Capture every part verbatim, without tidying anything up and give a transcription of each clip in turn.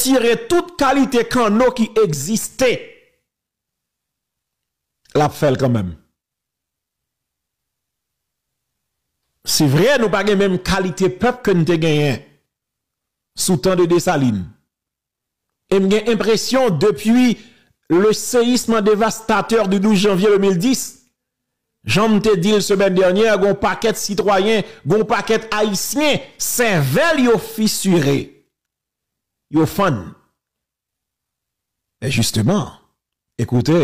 retire tout kalite kanno ki egziste, l ap fè l kanmenm. Se vre, nou pa gen menm kalite pèp ke n te genyen sou tan de Desalin. E m gen enpresyon, depi le séisme dévastateur du douze janvier deux mille dix, jan m te di l semèn dènyè, gon pakèt sitwayen, gon pakèt Ayisyen, sèvèl yo fisire, yo fann. E jisteman, ekoute,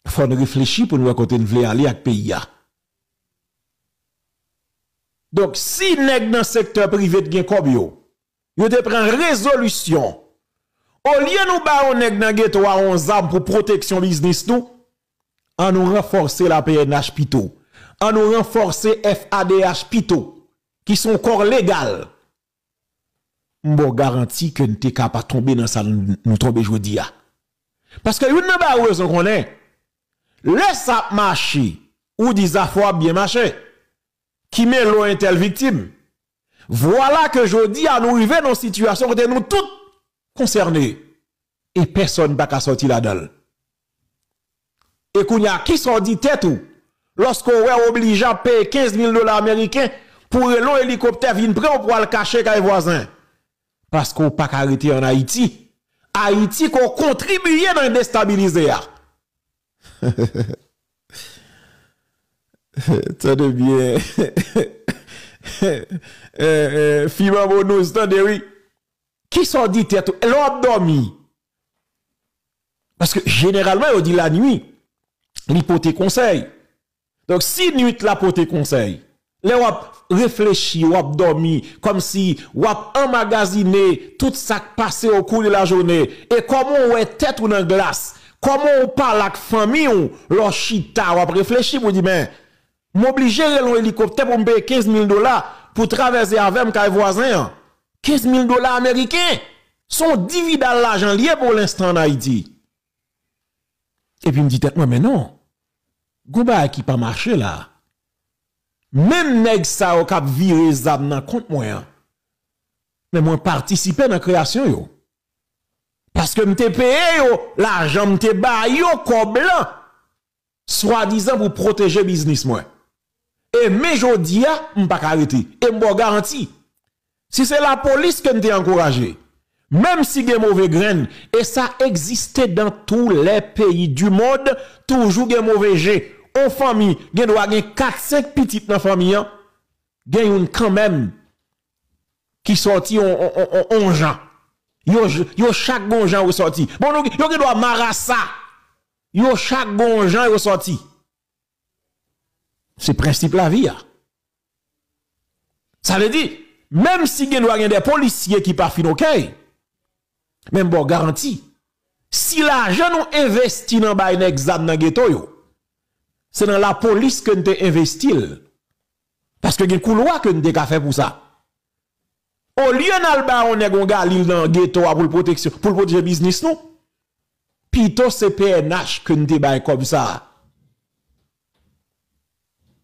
fò n reflechi pou n wè kote n vle ale ak peyi a. Donk, si nèg nan sektè prive t gen kòb yo, yo te pran rezolisyon, olye nou ba yon nèg nan geto a yon zam pou pwoteksyon biznis nou, an nou ranfòse la P N H pito. An nou ranfòse F A D H pito, ki se yon kò legal. M ba w garanti ke n te ka pa tonbe nan sa n, nou tonbe jodi a. Paske youn nan bagay ou bezwen konnen, lè sa ap mache, ou di zafè w ap byen mache. Ki melo entèl viktim. Vwala ke jodi a nou rive nan yon sitiyasyon kote nou tout konsène. E pèsonn pa ka sòti ladan l. E kounye a, kisa w di tèt ou lòske w wè w oblije ap peye kenz mil dola ameriken pou w rele yon elikoptè vin pran w pou w al kache kay vwazen? Paske w pa ka rete ann Ayiti. Ayiti ke w kontribiye nan destabilize a. Tande byen. Eh, eh, fi manbo nouz, tande wi. Kisa w di tèt ou? Lè w ap dòmi. Paske jeneralman, yo di lannuit, li pote konsèy. Donk, si nuit la pote konsèy, lè w ap reflechi, w ap dòmi, kòmsi w ap anmagazine tout sa k pase au cours de la journée, e kòman w wè tèt ou nan glas, kòman w pale ak fanmi w, lè w chita, w ap reflechi pou di, men, m oblije rele yon elikoptè pou m peye kenz mil dola pou travèse avè m kay vwazen an. Kenz mil dola ameriken! Se yon dividal lajan l ye pou lenstan ann Ayiti. Epi m di tèt mwen, men non, gon bagay ki pa mache la. Menm nèg sa yo k ap vire zam nan kont mwen an, men mwen patisipe nan kreyasyon yo. Paske m te peye yo lajan, m te ba yo kòb lan, swadizan pou pwoteje biznis mwen. E men jodi a, m pa ka rete. E m ba w garanti, si se lapolis ke n te ankouraje, menm si gen move grenn, e sa egziste dans tous les pays du monde, toujou gen move je. On fanmi gen dwa gen kat, senk pitit nan fanmi an, gen youn kanmenm ki sòti on, on, on, on, on jan. Yo, yo chak gon jan yo sòti. Bon, nou, yo gen dwa marasa. Yo chak gon jan yo sòti. Se prensip lavi a. Sa vle di, menm si gen dwa gen de polisye ki pa fin oke, men m ba w garanti, si lajan nou envesti nan bay nèg zam nan geto yo, se nan lapolis ke n te envesti l. Paske gen koulwa ke n te ka fè pou sa. Olye n al ba yon nèg yon galil nan geto a pou l pwoteksyon, pou l pwoteje biznis nou, pito se P N H ke n te bay kòb sa a.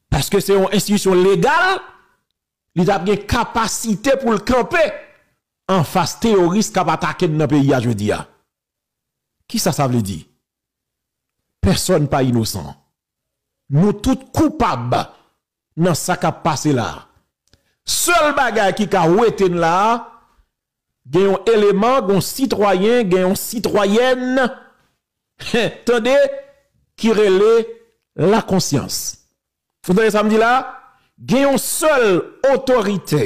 Paske se yon enstitisyon legal, li t ap gen kapasite pou l kanpe anfas teyoris k ap atake n nan peyi a jodi a. Kisa sa vle di? Pèsonn pa inosan. Nou tout koupab nan sa k ap pase la a. Sèl bagay ki ka wete n la a, gen yon eleman, gen yon sitwayen, gen yon sitwayèn, tande, ki rele lakonsyans. Ou tande sa m di la a? Gen yon sèl otorite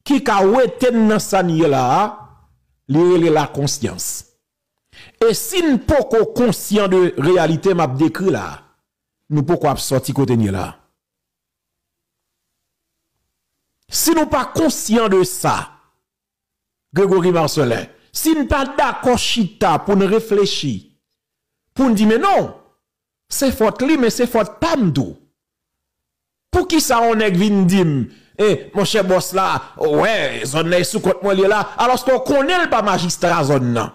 ki ka wete n nan sa n ye la a, li rele lakonsyans. E si n poko konsyan de reyalite m ap dekri la a, nou poko ap sòti kote n ye la a. Si nou pa konsyan de sa, Gregory Marcelin, si n pa dakò chita pou n reflechi, pou n di, men non, se fòt li, men se fòt pa m tou. Poukisa yon nèg vin di m, eh, monchè bòs la, wè, zòn nan e sou kont mwen li ye la, alòske w konnen l pa majistra zòn nan?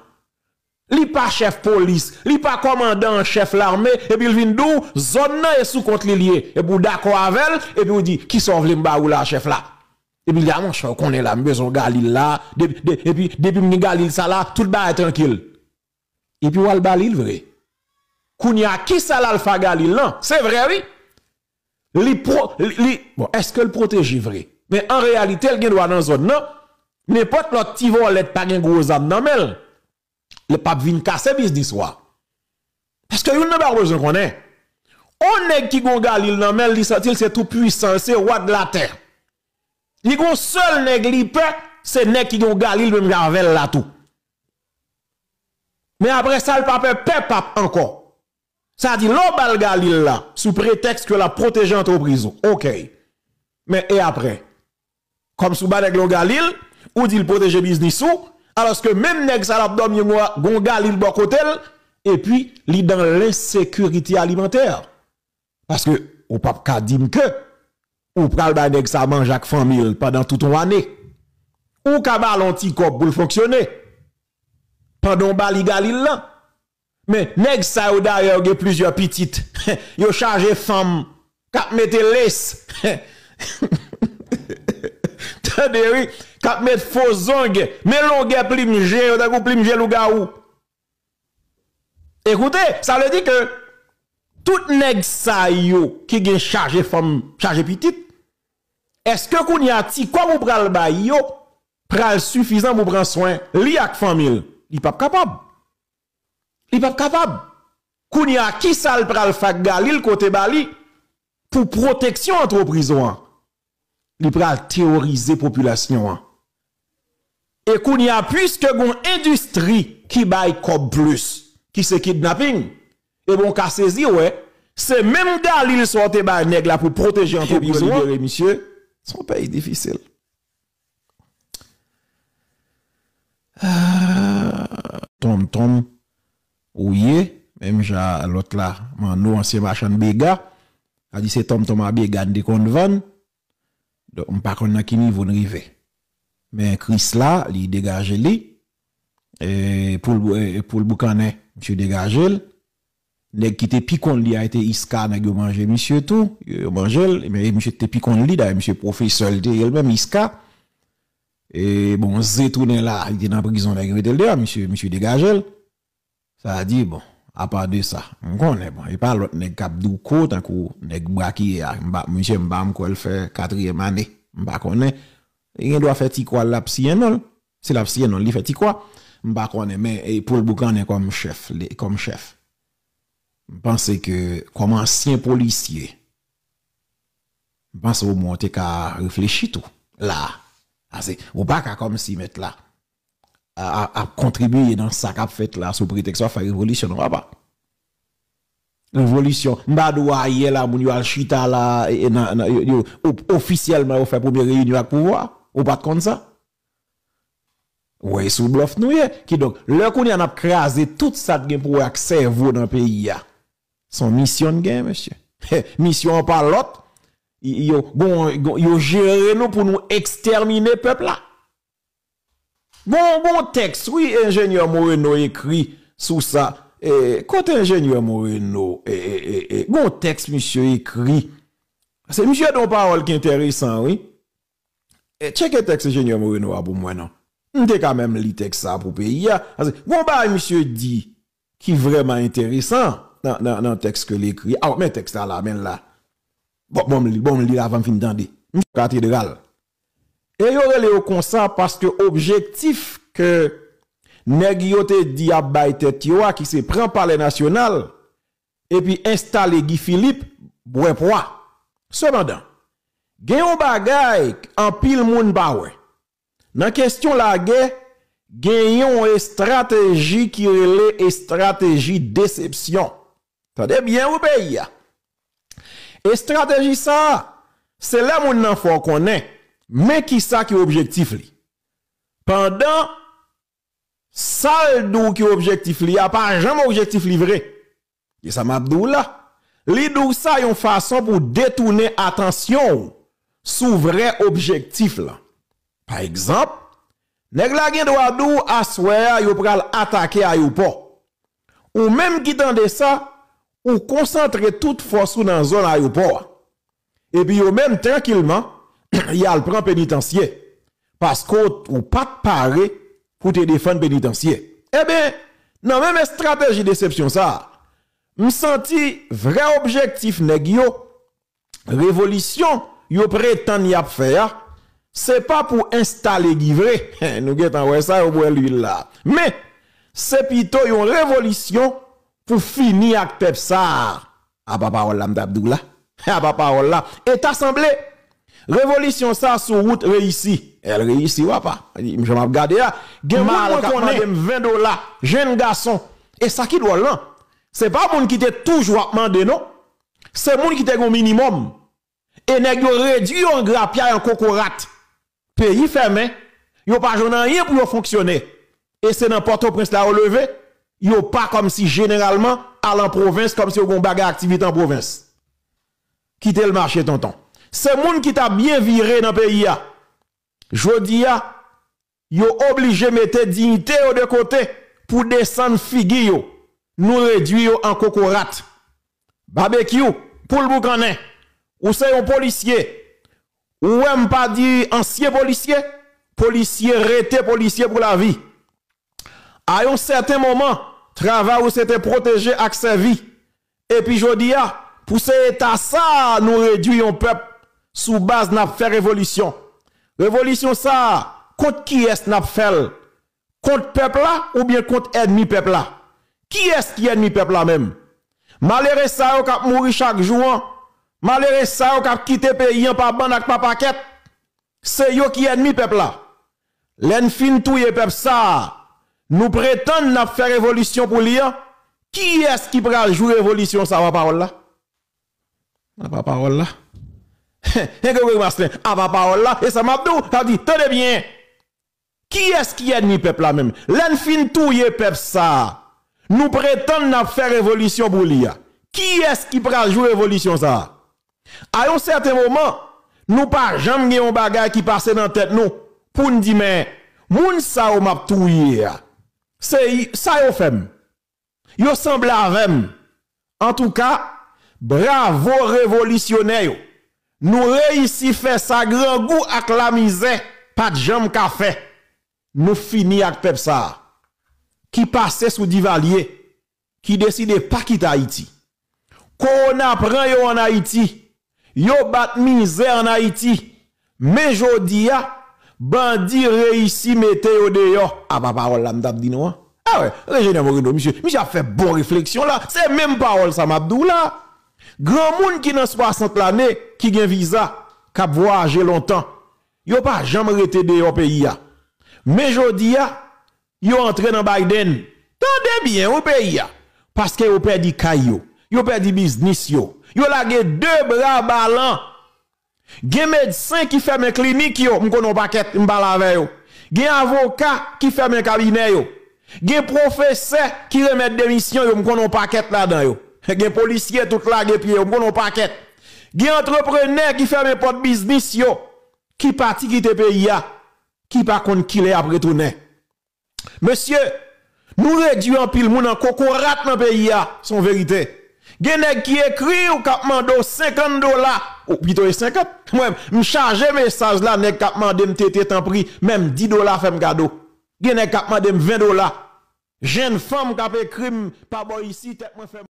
Li pa chèf polis, li pa kòmandan an chèf lame, epi l vin di w, zòn nan e sou kont li l ye, epi w dakò avè l, epi w di, kisa w vle m ba ou la, chèf la? Epi li di, a monchè, ou konnen la, m bezwen Galil la. Depi, de, epi, depi m gen Galil sa la, tout bagay trankil. Epi w al ba li l vre. Kounye a, kisa l al fè a Galil lan? Se vre, wi. Li, pro, li, li, bon, èske l pwoteje vre? Men an reyalite, l gen dwa nan zòn nan. Nenpòt lòt ti vòlè k pa gen gwo zam nan men l, li p ap vin kase biznis ou a. Paske youn nan bagay ou bezwen konnen, on nèg ki gon Galil nan men l, li santi l se tou pwisan, l se wa de latè. Li gon sèl nèg li pè, se nèg ki gen yon Galil menm jan avè l la tou. Men apre sa, l pa pè pè p ap ankò. Sa di, lè w ba l Galil la, sou pretèks ke l ap pwoteje antrepriz ou. Oke. Men e apre? Kòmsi w ba nèg la yon Galil, ou di l pwoteje biznis ou, alòske menm nèg sa l ap dòmi yon, gon Galil bò kote l, epi li dan lensekirite alimantè. Paske ou p ap ka di m ke ou pral bay nèg sa manje ak fanmi l pandan tout yon ane. Ou ka ba l yon ti kòb pou l fonksyone pandan w ba li Galil lan. Men nèg sa yo dayè yo gen plizyè pitit. Yo chaje fanm k ap mete les. Tande wi, k ap met fo zong. Men longè plim je yo tankou plim je lougawou. Ekoute, sa vle di ke tout nèg sa yo ki gen chaje fanm, chaje pitit, èske kounye a ti kòb ou pral bay yo pral sifizan pou pran swen li ak fanmi l? Li p ap kapab. Li p ap kapab. Kounye a, kisa l pral fè ak Galil kote ba li pou pwoteksyon antrepriz ou an? Li pral teworize popilasyon an. E kounye a, piske gon endistri ki bay kòb plis, ki se kidnaping, e bon, w ka sezi wè, se menm Galil sa w te bay nèg la pou pwoteje antrepriz ou an, libere misye. Se yon peyi difisil. Ah, Tonm Tonm, ou ye, menm jan lòt la, Manno, ansyen machann bega, a di se Tonm Tonm a bega n te konn vann. Donk, m pa konn nan ki nivo n rive. Men Krisla, li degaje li. E pou l, e pou l boukannen, misye degaje l. Nèg ki te pi konn li a te Iska, nèg yo manje misye tou, yo, yo manje l, men misye te pi konn li, dayè misye pwofesè l te ye l menm, Iska. E bon, Ze tounen la, li te nan prizon, nèg yo mete l deyò, misye, misye degaje l. Sa di, bon, apa de sa, m konnen, bon, e pa lòt nèg k ap douko, tankou nèg brakiye a, m pa, misye m pa m kwè l fè katriyèm ane, m pa konnen. Li gen dwa fè ti kwa l ap siyen non l. Si l ap siyen non l, li fè ti kwa. M pa konnen, men e pou l boukannen kòm chèf, li, kòm chèf. M panse ke kòm ansyen polisye, m panse omwen w te ka reflechi tou. La, ase, ou pa ka kòmsi mèt la a, a, ap kontribiye nan sa k ap fèt la sou pretèks w ap fè revolisyon, non, papa. Revolisyon, m pa di w ayè la, moun yo al chita la, e, e, nan, nan, yo, yo, o-, ofisyèlman, yo fè premye reyinyon ak pouvwa. Ou pa t konn sa? Ou wè, e sou blòf nou ye. Kidonk, lè kounye a n ap kraze tout sa k gen pou wè ak sèvo nan peyi a, se yon misyon n gen, mesye. Misyon an pa lòt, y-, yo, gon, gon, yo jere nou pou nou ekstèmine pèp la. Gon, gon tèks, wi, enjenyè Moreno ekri sou sa. E, kote enjenyè Moreno? E, e, e, e, gon tèks misye ekri. Se misye gen yon pawòl ki enteresan, wi. E, tcheke tèks enjenyè Moreno a pou mwen, non. M te ka menm li tèks sa pou peyi a. Paske gon bagay misye di ki vrèman enteresan nan, nan, nan tèks ke l ekri. A, men tèks la la, men l la. Bon, bon, m li, bon, m li l avan m fin tande. Misye katedral. E yo rele yo konsa paske objektif ke nèg yo te di y ap bay tèt yo a, ki se pran Palè Nasyonal, epi enstale Guy Philippe, bwè pwa. Sepandan, gen yon bagay anpil moun pa wè. Nan kesyon lagè, genyen yon estrateji ki rele estrateji desepsyon. Tande byen wi peyi a. Estrateji sa a, se lè moun nan fè w konnen, men kisa ki objektif li. Pandan sa l di w ki objektif li a, pa janm objektif li vre. E sa m ap di w la. Li di w sa yon fason pou detounen atansyon w sou vrè objektif lan. Pa egzanp, nèg la gen dwa di w aswè a yo pral atake ayewopò. Ou menm ki tande sa, ou konsantre tout fòs ou nan zòn ayewopò a. Epi yo menm, trankilman, y al pran penitansye. Paske w, ou pa t pare pou te defann penitansye. Ebyen, nan menm estrateji desepsyon sa a, m santi vrè objektif nèg yo, revolisyon yo pretann y ap fè a, se pa pou enstale Guy vre. Nou gentan wè sa, yo bwè lwil la. Men, se pito yon revolisyon pou fini ak pèp sa a. Apa pawòl la m t ap di w la. Apa pawòl la. Eta sanble. Revolisyon sa sou wout reyisi. El reyisi, w apa. M jan m ap gade a. Gen moun mwen konnen. Mal k ap mande m ven dola. Jenn gason. E sa ki dwòl lan, se pa moun ki te toujou ap mande non. Se moun ki te gen yon minimòm. E nèg yo redwi yo an grapyay, an kokorat. Peyi fèmen, yo pa jwenn anyen pou yo fonksyone. E se nan Pòtoprens la yo leve, yo pa kòmsi jeneralman al an pwovens, kòmsi yo gen yon bagay aktivite an pwovens. Kite l mache, tonton. Se moun ki ta byen vire nan peyi a. Jodi a, yo oblije mete diyite yo de kote pou desann figi yo. Nou redwi yo an kokorat. Babekyou, poul boukannen, ou se yon polisye. Ou wè m pa di ansyen polisye, polisye rete polisye pou lavi. A yon sèten moman, travay ou se te pwoteje ak sèvi. Epi jodi a, pou se eta sa a nou redwi yon pèp sou baz n ap fè revolisyon. Revolisyon sa a, kont kiyès n ap fè l? Kont pèp la oubyen kont ènmi pèp la? Kiyès ki ènmi pèp la menm? Malere sa yo k ap mouri chak jou an, malere sa yo k ap kite peyi an pa bann ak pa pakèt, se yo ki ènmi pèp la. Lè n fin touye pèp sa a, nou pretann n ap fè revolisyon pou li an, kiyès ki pral jwi revolisyon sa a? Apa pawòl la? Apa pawòl la? Enke wi Maslin, apa pawòl la? E sa m ap di w, sa di, tande byen. Kiyès ki ènmi pèp la menm? Lè n fin touye pèp sa a, nou pretann n ap fè revolisyon pou li a. Kiyès ki pral jwi revolisyon sa a? A yon sèten moman, nou pa janm gen yon bagay ki pase nan tèt nou pou n di, men, moun sa yo m ap touye a, se y-, sa yo fè m. Yo sanble avè m. Antouka, bravo revolisyonè yo. Nou reyisi fè sa grangou ak lamizè pa t janm ka fè. Nou fini ak pèp sa a ki pase sou Divalye, ki deside pa kite Ayiti. Kowona pran yo ann Ayiti. Yo bat mizè ann Ayiti. Men jodi a, bandi reyisi mete yo deyò. Apa pawòl la m t ap di nou an. A wè, Rejenè Moreno, misye, misye ap fè bon refleksyon la. Se menm pawòl sa m ap di w la. Granmoun ki nan swasant lane, ki gen viza, k ap vwayaje lontan, yo pa janm rete deyò peyi a. Men jodi a, yo antre nan Biden. Tande byen, wi, peyi a. Paske yo pèdi kay yo, yo pèdi biznis yo, yo lage de bra balan. Gen medsen ki fèmen klinik yo, m konnen yon pakèt, m pale avè yo. Gen avoka ki fèmen kabinè yo. Gen pwofesè ki remèt demisyon yo, m konnen yon pakèt ladan yo. Gen polisye tout lage pye yo, m konnen yon pakèt. Gen antreprenè ki fèmen pòt biznis yo, ki pati kite peyi a, ki pa konn kilè y ap retounen. Mesye, nou redwi anpil moun an kokorat nan peyi a, se yon verite. Gen nèg ki ekri w k ap mande w senkant dola, ou pito e senkant. Mwen, m chaje mesaj la, nèg k ap mande m tete tanpri, menm di dola fè m kado. Gen nèg k ap mande m ven dola. Jenn fanm k ap ekri m pa bò isi, tèt mwen fè m